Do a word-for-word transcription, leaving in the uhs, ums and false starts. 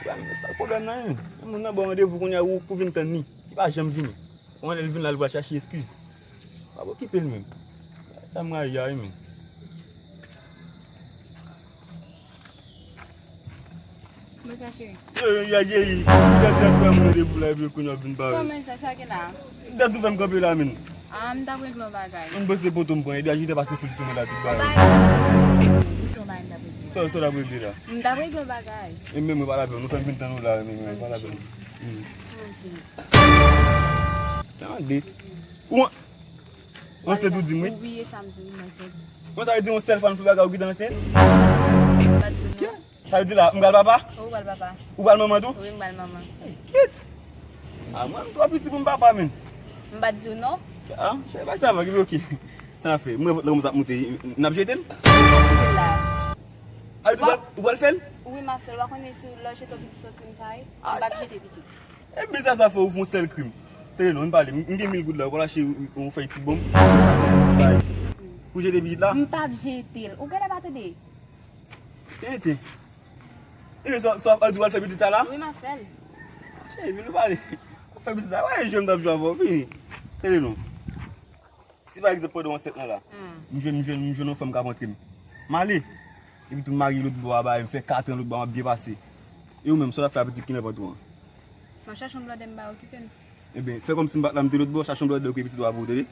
Sa k pwoblèm nan, menm? Yon moun nan ba w randevou kounye a ou pou vin tann li. Li pa janm vini. Ou konnen lè l vin la, li pral chache eskiz. Pa okipe l menm. Sa m rayi a wi, menm. Mwen sa cheri. Yo, yo, ya cheri. Dat, dat, mwen mande pou la, epi kounye a w vin bare. Kòman sa, sa gen la? Dat ou fè m kanpe la, menm. Ah, m t ap regle yon bagay. M panse poto m pran, epi ajite pase fil sou mwen la, tout bagay. Yon bagay m t ap regle. Sa, sa w t ap regle la? M t ap regle yon bagay. E menm mwen pale avè w, nou fè m vin tann ou la, menm mwen pale avè w. Hmm. Kòmanse. Tande. Ou an-, ansent ou di m, wi. Ou bliye sa m di w, m ansent. Bon, sa vle di yon sèl fwa n fè bagay ou kite ansent? M pa t di w non. Sa vle di la, m pral papa? Ou pral papa. Ou pral manman tou? Wi, m pral manman. Kit! Ah, mwen, m twò piti pou m papa, menm. M pa t di w non. Ah, cheri, bay sa vag, epi oke. Sa n ap fè? M wè vant lan kòmanse ap moute, n ap jete l? M pa t jete l la. Ah, ou pral, ou pral fè l? Wi, m ap fè l. Ou pa konnen si lè w jete yon pitit se yon krim sa ye? M p ap jete pitit. Ebyen sa, sa fè ou fè yon sèl krim. Tande non, ann pale. M, m gen mil goud la, ou pral achte yon, yon fèy ti bonm. Pou jete pitit la? M p ap jete l. Ou genlè pa tande. Tande. Ebyen sa, sa, ou di w al fè pitit sa la? Wi, m ap fè l. Cheri, vin nou pale. Ou fè pitit sa, wè, jwe m t ap jwe avè w, vini. Tande non. Si pa egzanp pandan w ansent lan la, m jwenn, m jwenn, m jwenn yon fanm k ap antre m. M ale. Epi tou m marye lòt bò a, bagay, m fè kat an lòt bò a, m ap byen pase. E ou menm, sa w t ap fè a pitit ki nan vant ou an? M ap chache yon blòdè m ba okipe m. Ebyen, fè kòmsi m pa t la, m te lòt bò, chache yon blòdè okipe pitit ou a pou ou, tande?